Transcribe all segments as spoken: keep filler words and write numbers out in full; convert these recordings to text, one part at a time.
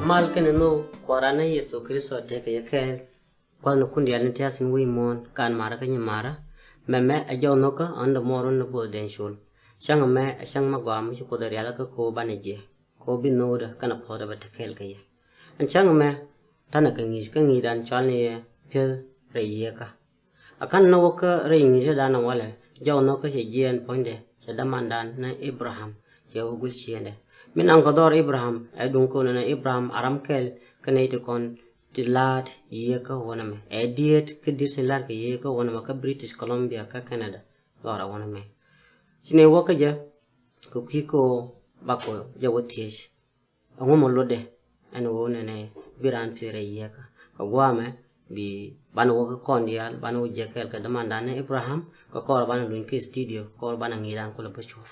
Mal kɛnɛ nhök Kua̱ran ni Yecu Kritho tekɛ yɛ kɛɛl. Kua̱th ni kun diaal ni tia̱a̱ thi̱n wi̱i̱ muɔ̱ɔ̱n, kan marä kä nyi marä. Mɛmɛ ɛ jɔw nhökä ɔn dɛ muɔɔr wun ni Bo̱o̱th Dɛŋ Col. Cäŋ ɛmɛ ɛ cäŋ mi gɔaa mi ci Kuoth ɛ rialikä kɛ ɣöö banɛ jiɛ, kɛ ɣöö bi nhökdä kɛnɛ puɔ̱thdä bɛ te kɛɛl kɛ yɛ. Ɛn cäŋ ɛmɛ ta̱nɛ kɛ ŋi̱i̱c, kä ŋi̱i̱cdan cɔalni yɛ Pi̱eth Rɛy Yieekä. A kan ni wä kä rɛy ŋi̱i̱cädan walɛ, jɔw nhökä cɛ jiɛɛn puɔ̱nydɛ, cɛ dämandan ni Abraham, cɛ wä gul ciëŋdɛ. Mi naŋ kɛ dhɔr Abraham, ɛ duŋ kɛ ɣöö nɛnɛ Abraham a ram kɛl kä nɛy ti kɔn ti la̱a̱t yieekä wanɛmɛ. Ɛ diet kä diet ti la̱a̱t kɛ yieekä wanɛmɛ kä British Columbia kä Canada, dhɔr ɛ wanɛmɛ. Ci nɛy wä kä jɛ, kɛ kui̱ kɛ ɣöö bakɔ jɛ wä thiec. Ɛŋu mi lotdɛ ɛn ɣöö nɛnɛ bi raan Pi̱eth Rɛy Yieekä? Kɛ gua̱a̱mɛ bi banɛ wä kä kɔn diaal, banɛ wä jiɛk kɛɛl kɛ dämandan ni Abraham, kɛ kɔr banɛ luny kä studio, kɔr banɛ ŋi̱i̱cdan kulɛ bä cuɔ̱p.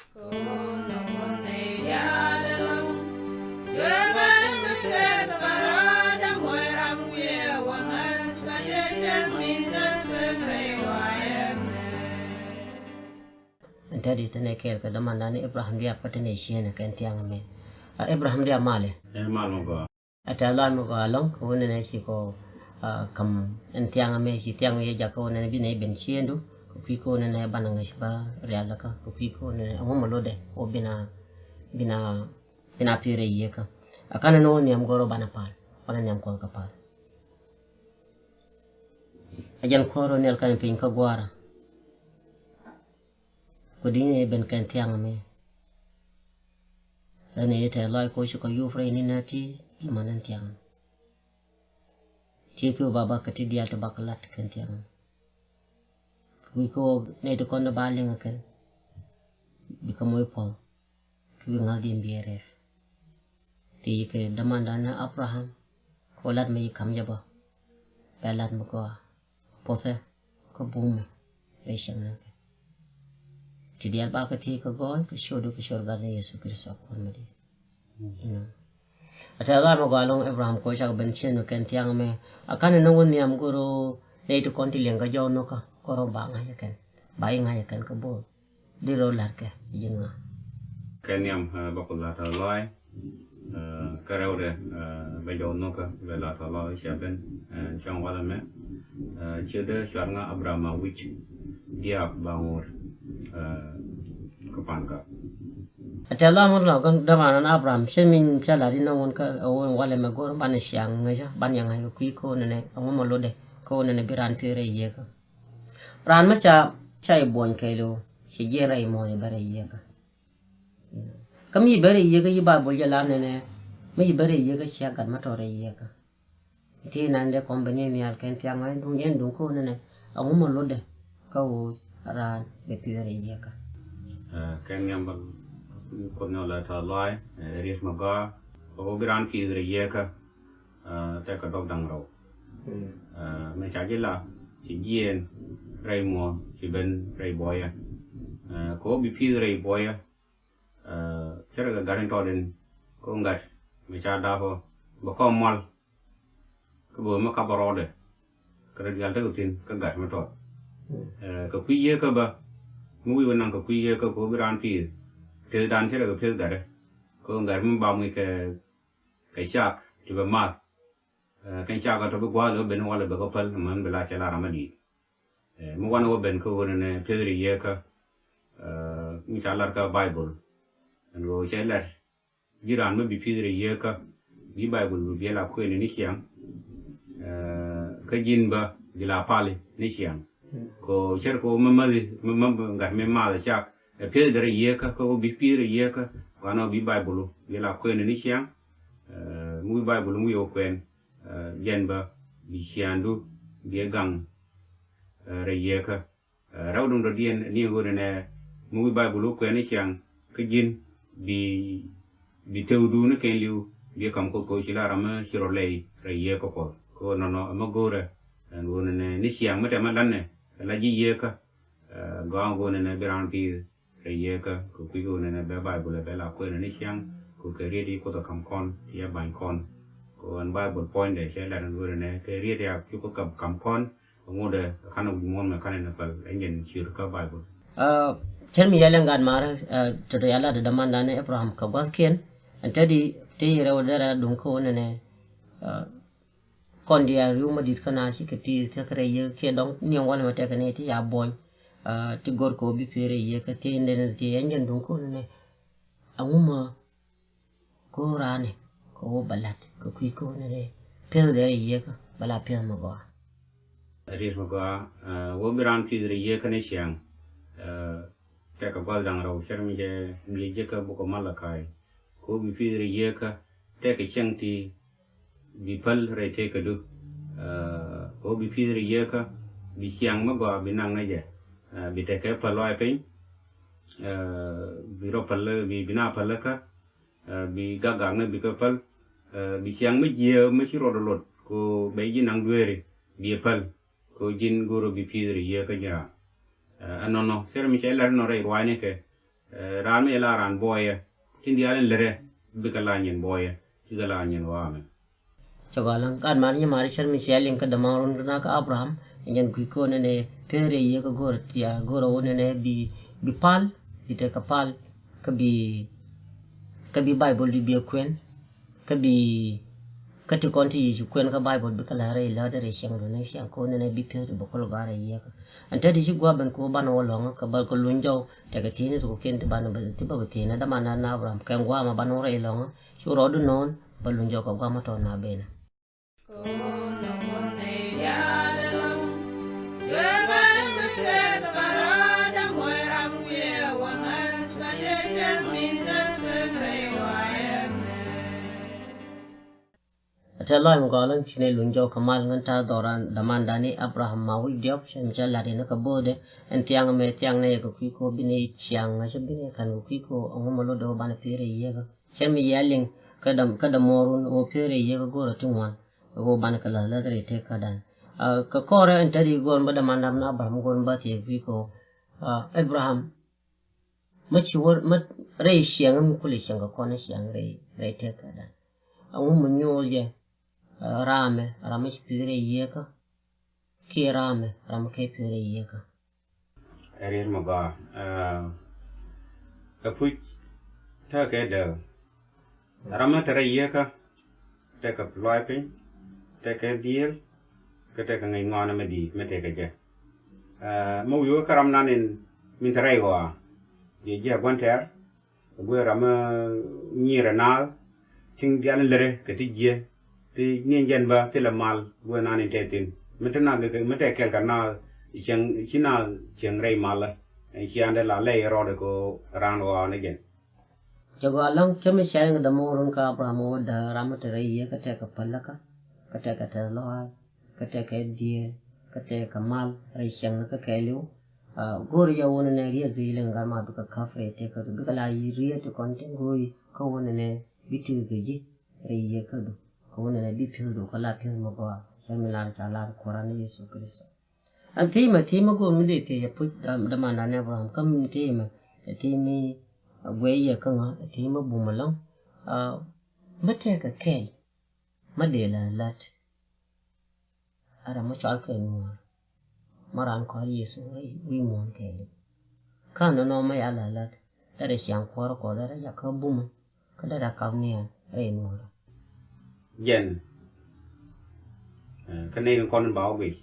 Ɛn tɛt i̱ tɛnɛ kɛɛl kɛ dämandan ni Abraham Diaab kä tɛnɛ ciënɛ kɛ ɛn thiaŋ ɛmɛ. A Abraham Diaab malɛ. Ɛ mal mi gɔaa. A tɛth lɔaac mi gɔaa ɛlɔ̱ŋ kɛ ɣöö nɛnɛ ci kɔ, a, kam ɛn thiaŋ ɛmɛ, ci thiaŋ yɛ jak kɛ ɣöö nɛnɛ bi nɛy ben ciëŋdu kɛ kui̱ kɛ ɣöö nɛnɛ banɛ ŋäc bä rialikä kɛ kui̱ kɛ ɣöö nɛnɛ ɛŋu mi lotdɛ ɣöö bi na, bi na, bi na Pi̱eth Rɛy Yieekä. A kanɛ ni ɣöö nhiam go̱r ɣöö banɛ pal, banɛ nhiam Kuɔth kɛ pal. A jɛn kuäär ɣöö nhial kanɛ piny kä gua̱a̱ra. Kɛ di̱t ni ben kɛ ɛn thiaŋ ɛmɛ. Ɛn ni tɛth lɔaac kɛ ɣöö ci kɔ yup rɛy ni nä ti ji̱ man ɛn thiaŋ ɛmɛ. Ti kɛ ɣöö ba bak kɛ ti diaal ti bak kɛ lat kɛ ɛn thiaŋ ɛmɛ. Kɛ wi̱c kɛ ɣöö nɛy ti kɔn ti ba liŋ ɛ kɛn, bikɛ moc puɔ̱th, kɛ wi̱c ŋa̱th ji̱ ɛn bi rɛp. Ti kɛ dämandan ni Abraham, kɛ ɣöö lat mi ci ka̱m jɛ bä, bɛ lat mi gɔaa, puɔ̱thɛ kä bumɛ rɛy cäŋ ni kɛ. Ti diaal bakɛ thiec kɛ gɔɔy kɛ ciötdu kɛ ciöt Gat ni Yecu Kritho Kuäär mi di̱i̱t. Inɔ. A tɛth lɔaac mi gɔaa ɛlɔ̱ŋ Abraham kɛ ɣöö cakɔ ben ciëŋdu kɛ ɛn thiaŋ ɛmɛ. A kanɛ ni wä nhiam go̱r ɣöö nɛy ti kɔn ti liŋ kɛ jɔw nhökä, go̱r ɣöö ba ŋa̱c ɛ kɛn, ba ji̱ ŋa̱c ɛ kɛn kä bo̱o̱r. Di rɛw la̱rkɛ ji̱ ŋa? Kɛ nhiam, ɛ, bä ku la̱t tɛth lɔaac, ɛ, kä rɛwdɛ, ɛ, bä jɔw nhökä bɛ la̱t tɛth lɔaac cia ben, ɛ, cäŋ walɛ mɛ, ɛ, ciötdä cuarɛ ŋa Abraham Awic Diaab Baŋor, ɛ, kä Pa̱a̱nka. A tɛth lɔaac mi gɔaa ɛlɔ̱ŋ dämandan Abraham, cä min cä la̱t inɔ wun kä ɛ wun walɛ mɛ go̱r banɛ ciaŋ ŋäcä, banɛ ŋa̱c kɛ kui̱ kɛ ɣöö nɛnɛ ɛŋu mi lotdɛ kɛ ɣöö nɛnɛ bi raan Pi̱eth Rɛy Yieekä. Raan mi ca, ca ji̱ buɔ̱ny kɛɛliw, ci jiɛɛn rɛy muɔ̱ɔ̱n i̱ ben rɛy yieekä. Kä mi ci ben rɛy yieekä, ci Baibol jɛ lar nɛnɛ, mi ci ben rɛy yieekä cia gat mi tɔt rɛy yieekä. Ti nan dee kɔn ben ni nhial kɛ ɛn thiaŋ ɛn duŋ, ɛn duŋ kä ɣöö nɛnɛ ɛŋu mi lotdɛ kä ɣöö raan bɛ pi̱th rɛy yieekä. Ɛ, kɛ nhiam bä Kuoth ni ɣöö la̱t tɛth lɔaac, ɛ, riet mi gɔaa, kä ɣöö bi raan pi̱th rɛy yieekä. Ɛ, tekɛ duɔ̱p da̱ŋ rɛw. Ɛ, mɛ ca ji̱ la, ci jiɛɛn rɛy muɔ̱ɔ̱n, ci ben rɛy buɔyä. Ɛ, kɛ ɣöö bi pi̱th rɛy buɔyä, ɛ, cärɛ kɛ gat in tɔt in, kɛ ɣöö gat mɛ ca dap ɔ bɛ kɔn mual, kä bɛ wä mi kap rɔɔdɛ, kɛ rɛy diaal tekɛ thi̱n kä gat mi tɔt. Ɛ, kɛ kui̱ yieekä bä, mi wi̱i̱ wä naŋ kɛ kui̱ yieekä kɛ ɣöö bi raan pi̱th, pi̱thdan cärɛ kɛ pi̱th gatdä, kɛ ɣöö gat mi ba muc kɛ kɛ cak ti bɛ math. Ɛ, kɛn cak ɔ tɔ bi gua̱a̱th lɛ ben walɛ bɛ kɛ päl, män bi la cɛ la ram a di̱i̱t. Ɛ, mi wanɛ wä ben kä ɣöö nɛnɛ pi̱th rɛy yieekä, ɛ, mi ca lar kä Baibol. Ɛn ɣöö cɛ lar ji̱ raan mi bi pi̱th rɛy yieekä, bi Baibol bi biɛl a kuɛɛni ni ciaŋ. Ɛ, kä ji̱n bä bi la pali ni ciaŋ. Kɛ ɣöö cär kɛ ɣöö mi mäthi, mi, mi, mi gat mi math cak, ɛ pi̱ethdɛ rɛy yieekä, kä ɣöö bi pi̱th rɛy yieekä, gua̱n ɣöö bi Baibol bi la kuɛɛni ni ciaŋ. Ɛ, mi wi̱i̱ Baibol mi wi̱i̱ ɣöö kuɛɛn, ɛ, jɛn bä bi ciaaŋdu bi ɛ gaŋ, ɛ, rɛy yieekä. Ɛ, rɛw duŋdɔ̱diɛn ni ɣöö nɛnɛ mi wi̱i̱ Baibol wä kuɛɛni ciaŋ, kä ji̱n bi, bi tëwdu ni kɛn li̱w, bi kam Kuoth kɛ ɣöö ci la ram mi ci rɔ lɛy rɛy yieekä Kuɔth. Kɛ ɣöö nɔnɔ ɛmɛ go̱o̱rɛ, ɛn ɣöö nɛnɛ ni ciaŋ mi tɛmɛ la̱tnɛ, ɛ la ji̱ yieekä, ɛ, gɔaa ɣöö nɛnɛ bi raan pi̱i̱th rɛy yieekä, kɛ kui̱ ɣöö nɛnɛ bɛ Baibol ɛ bɛ la kuɛɛni ni ciaŋ, kɛ ɣöö kɛ riet i̱ Kuoth ɛ ka̱m kɔn, ti ɛ ba̱ny kɔn. Kɛ ɣöö ɛn Baibol puɔ̱nydɛ cɛ lat ɛn ɣöö nɛnɛ kɛ riet i̱ a ci Kuoth kɛ ka̱m kɔn, ŋotdɛ ka̱n wi̱c muɔ̱ɔ̱n mɛ ka̱n ɛn ɛ päl ɛn jɛn ciöt kä Baibol. Ɛ, cɛn mi yɛl ɛn gat maarä, ɛ, tɔ̱tɔ̱ yɛl lat dämandan ni Abraham kɛ gua̱thkiɛn, ɛn te di ti rɛw derɛ duŋ kä ɣöö nɛnɛ, Kɔn diaal ri̱w ma di̱t kä na cikɛ pi̱i̱th tekɛ rɛy Yieekä kiɛ dɔ̱ŋ niɛm walɛ mɛ tekɛ ni ti ya buɔ̱ny. Ti go̱r kɛ ɣöö bi pi̱i̱th rɛy Yieekä thiec ni dee ni thiec ɛn jɛn duŋ ko̱n ni ɛŋu mɛ go̱o̱r raan ni kɛ ɣöö bɛ la̱t kɛ kui̱ ko̱n ni pi̱i̱th dee rɛy Yieekä bɛ la pi̱i̱th mɛ gɔaa. Riet mɛ gɔaa ɣöö bi raan pi̱i̱th rɛy Yieekä ni ciaŋ. Tekɛ gua̱th da̱ŋ rɛw cär mi cɛ ŋi̱i̱c jɛ kä buk ɔ Malakai. Kɛ ɣöö bi pi̱i̱th rɛy Yieekä tekɛ cieŋ ti bi päl rɛy tekädu. Kɛ ɣöö bi pi̱i̱th rɛy Yieekä bi ciaŋ mi gɔaa bi naŋ ni jɛ. Bi tekɛ päl lɔaac piny. Bi rɔ päl bi bi na päl kä. Bi gak gak ni bi kä päl. Bi ciaŋ mi jiääk mi ci rɔɔdɛ lot kɛ ɣöö bɛ ji̱ naŋ dueeri bi ɛ päl. Kɛ ɣöö ji̱n go̱o̱rä bi pi̱i̱th rɛy Yieekä ji̱n raan. Ɛnɔnɔ cär mi cɛ lɛr inɔ rɛy ruaacnikɛ. Raan mi cɛ la raan buɔyɛ tin diaal in lärɛ bikɛ la nyin buɔyɛ cikɛ la nyin ɣɔaa mɛ. Cɛ gɔaa läŋ gat mari nyi mari cär mi cɛ liŋ kä dämaŋ run kɛ na kä Abraham. Ɛn jɛn kui̱ ko̱n ɛn ɛ pi̱i̱th rɛy Yieekä go̱o̱rä tia go̱o̱rä wun ɛn ɛ bi bi pal bi tekɛ pal kä bi kä bi Baibol di bi ɛ kuɛn. Kä bi kä ti kɔn ti Yecu kuɛn kä Baibol bikɛ la̱r rɛy lätdɛ rɛy ciɛŋdu ni ciaŋ ko̱n ɛn ɛ bi pi̱i̱thdu bɛ kul gɔaa rɛy Yieekä. Ɛn te di ci gua̱a̱ ben ko̱ banɛ wä lɔ̱ŋä kɛ bä kɛ luny jɔw tekɛ thiecni ti ko̱kiɛn ti banɛ bä ti bä bä thiecni dämandan na Abraham kɛ gua̱a̱ ma banɛ wä rɛy lɔ̱ŋä cu rɔɔdu no̱o̱n bä luny jɔw kɛ gua̱a̱ ma tɔ̱ na benä. Ɛ tɛth lɔaac mi gɔaa läŋ ci nɛy luny jɔw kɛ mal ŋän ta̱a̱ dhɔran dämandani Abraham ma wi̱c diɔp cɛ mi cä la̱t yɛn kä bo̱o̱dɛ. Ɛn thiaŋ mɛ thiaŋ nɛy kɛ kui̱ ko̱ bi nɛy ciaŋ ŋäcä bi nɛy ka̱n kɛ kui̱ ko̱ ɛŋu mɛ lotdɛ ɣöö banɛ pi̱i̱r rɛy Yieekä. Cɛ mi yɛ liŋ kä däm kä däm mɔɔrun ɣöö pi̱i̱r rɛy Yieekä go̱o̱rä ti ŋuan ɣöö banɛ kɛ läth läth rɛy tëkädan. Kɛ kɔrɛ ɛn tädi go̱o̱r mi dämandan Abraham go̱o̱r mi bä thiec kui̱ ko̱ Abraham. Mä ci wä mä rɛy ciɛŋ mi kulɛ ciɛŋ kɛ kɔn ciɛŋ rɛy rɛy tëkädan. Ɛŋu mi nyuuth jɛ ramɛ ram mi ci pi̱i̱r rɛy Yieekä kiɛ ramɛ ram mi kɛ pi̱i̱r rɛy Yieekä. Ɛ riet mi gɔaa ɛ puc tekɛ dääk. Ram mi te rɛy Yieekä tekɛ luaac piny tekɛ dhieel kä tekɛ ŋäc ŋɔaani mi di̱i̱t mi tekɛ jɛ. Mi wi̱i̱ wä kä ram nan in min te rɛy ɣɔaa. Yɛ ji̱ a gua̱n tɛ̈r guiɛ ram mi nyiirɛ naath. Tin diaal in lärɛ kɛ ti jiɛ ti ni jɛn bä thilɛ mal guɛ nan in tɛ thin mi te nak mi tɛ kɛl kɛ naath. Cieŋ ci naath cieŋ rɛy malä. Ɛn ciandɛ la lɛy rɔɔdɛ kɛ raan ɣɔaa ni jɛn. Cɛ gɔaa läŋ cä mi cäy ŋä dämɔɔrun kä Abraham wä däär ram mi te rɛy Yieekä tekɛ päläkä kä tekɛ tɛth lɔaac kä tekɛ dhieel kä tekɛ mal rɛy ciɛŋni kä kɛɛliw. Go̱o̱ri jɛ wun nɛ riet bi liŋ gat ma bikɛ käp rɛy tëkädu bikɛ la riet ti kɔn tin go̱o̱ri kä wun nɛ bi tikɛ ji̱ rɛy Yieekädu kä wun nɛ bi pi̱thdu kä la pi̱th mi gɔaa cä mi lar ca lar Kuäran ni Yecu Kritho. Ɛn thiec mɛ thiec mɛ go̱o̱r mi dee thiec ɛ puc dämandan Abraham kä mi thiec mɛ ɛ thiec mi guɛy yɛ kä ŋä ɛ thiec mɛ bum ɛlɔ̱ŋ. Bä tekɛ kɛl mä dee la lat. Ɛ ram mi cɔal kɛ nuɔ̱ɔ̱r mä raan kɔ̱r Yecu rɛy wi̱i̱ muɔ̱ɔ̱n kɛɛliw. Kä nɔnɔ mä ya la lat derɛ ciaŋ kuɔ̱r kɔ derɛ jakä bumä kä derɛ kap niɛn rɛy nuɔ̱ɔ̱rä. Jɛn kä nɛy ni kɔn in ba wä guic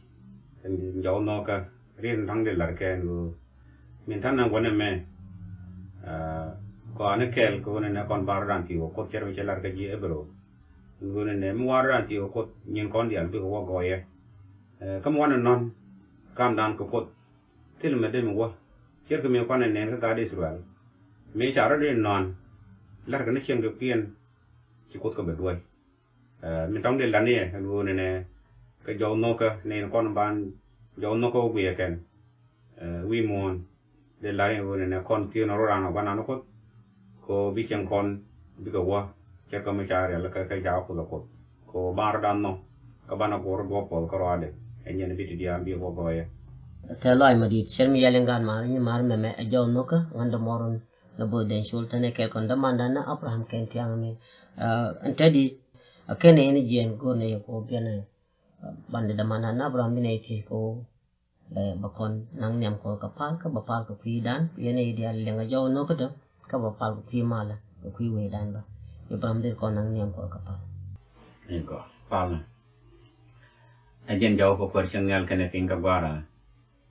kɛ jɔw nhɔkä riet in ta̱ŋ di la̱r kɛn ɣöö min ta̱ŋ nɛ gua̱n ɛmɛ. Kɔani kɛɛl kɛ ɣöö nɛnɛ kɔn ba rɔ̱dan thi̱i̱ wä Kuoth cɛ rɔ cɛ la̱r kä ji̱ Ebero. Ɣöö nɛnɛ mi wa rɔ̱dan thi̱i̱ wä Kuoth nyin kɔn diaal bikɛ wä gɔɔyɛ. Kä mi wanɛ nɔ̱n kamdan kɛ Kuoth thil mɛ dee mi wä. Ciɛr kɛ mi kuanɛ nɛn kä gaat Israel mi ca rɔ dee nɔ̱n. La̱rkɛ ni cieŋ kɛ kuiɛn ci Kuoth kɛ bɛ duɔ̱c. Min tɔ̱ŋ dee la̱t ni ɛ ɛn ɣöö nɛnɛ kɛ jɔw nhɔkä nɛn kɔn ban jɔw nhɔkä wä guiɛ kɛn wi̱i̱ muɔ̱ɔ̱n. Dee la̱t ni ɣöö nɛnɛ kɔn thieen rɔ ran ɔ guanan Kuoth. Kɛ ɣöö bi cieŋ kɔn bikɛ wä ce̱tkɛ mi ca rial kä kä ca Kuoth ɛ Kuoth. Kɛ ɣöö ban rɔ̱dan nhɔk kä banɛ guɔ̱r duɔ̱ɔ̱p puɔth kä ruaadɛ. Ɛ nyɛn bi ti diaal bi ɛ guɔ gɔɔyɛ. Thɛl lɔac ma di̱i̱t cɛr mi yɛl in gaat mar nyi mar mɛmɛ ɛ jɔw nhɔkä ŋän dämɔɔrun. Ni bo̱o̱th dɛn col tɛn ɛ kɛl kɔn dämandan ni Abraham kɛn thiaŋ mi. Ɛn te di a kɛn ɛ in jiɛn go̱o̱r ni yɛ kɛ ɣöö biɛn ɛ ban di dämandan ni Abraham bi nɛ thiec kɛ ɣöö bɛ bɛ kɔn naŋ nhiam kɔn kɛ pal kä bɛ pal kɛ kui̱dan yɛn ɛ i̱ diaal liɛŋ a jɔw nhɔkä däm kä bɛ pal kɛ kui̱ malä kɛ kui̱ wecdan bä. Abraham dhil kɔn naŋ nhiam kɔn kɛ pal. Pal. Ɛ jɛn jaw kɛ kuäär cäŋ nhial kɛnɛ piny kä gua̱a̱ra.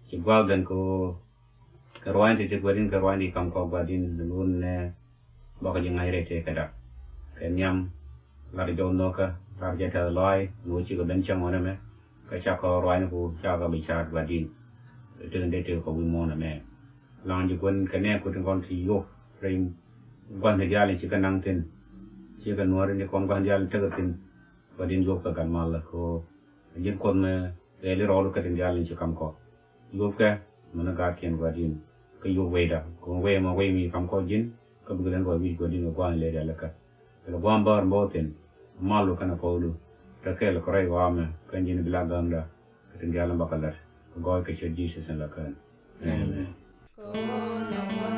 Ci gua̱a̱k gɛn kɛ ɣöö kɛ ruaacni ti ti gua̱di̱n kɛ ruaacni kam kɔ gua̱di̱n ni lun nɛ bakɔ ji̱ ŋa̱c rɛy tëë kɛ dak kɛ nhiam. Lar jɔw nhökä lar jɛ tɛth lɔaac ni wä cikɛ ben cäŋ ɣɔnɛ mɛ. Kä cakɔ ruaacni ku cakɔ bi ca̱a̱t gua̱di̱n. Tëk in dee tëk kɔ wi̱i̱ muɔ̱ɔ̱n ɛmɛ. Laŋ ji̱ gua̱n kɛ nɛɛk ku tin kɔn ti yop rɛy gua̱n ti diaal in cikɛ naŋ thi̱n. Cikɛ nuɔ̱ɔ̱ri ni kɔn gua̱n diaal in tekɛ thi̱n. Gua̱di̱n yop kɛ gat mal kɛ ɣöö ji̱n kuoth mɛ rɛɛli rɔɔdu kä tin diaal in ci kam kɔ. Yopkɛ mɛn ni gaatkiɛn gua̱di̱n kä yop wecda kɛ ɣöö wec mɔ wec mi kam kɔ ji̱n. Kä bikɛ lɛn kɔ wi̱c gua̱di̱n kɛ gua̱a̱n lɛ diaal kä kɛ gua̱a̱n bäär mbɔɔthin. Malu kɛnɛ pɔwdu rɛ kɛɛl kɛ rɛy waamɛ kɛn ji̱n bi la gäŋda. Kɛ tin diaal in bakɛ lät kɛ gɔɔy kɛ ciöt Jesus in la kään. Amen.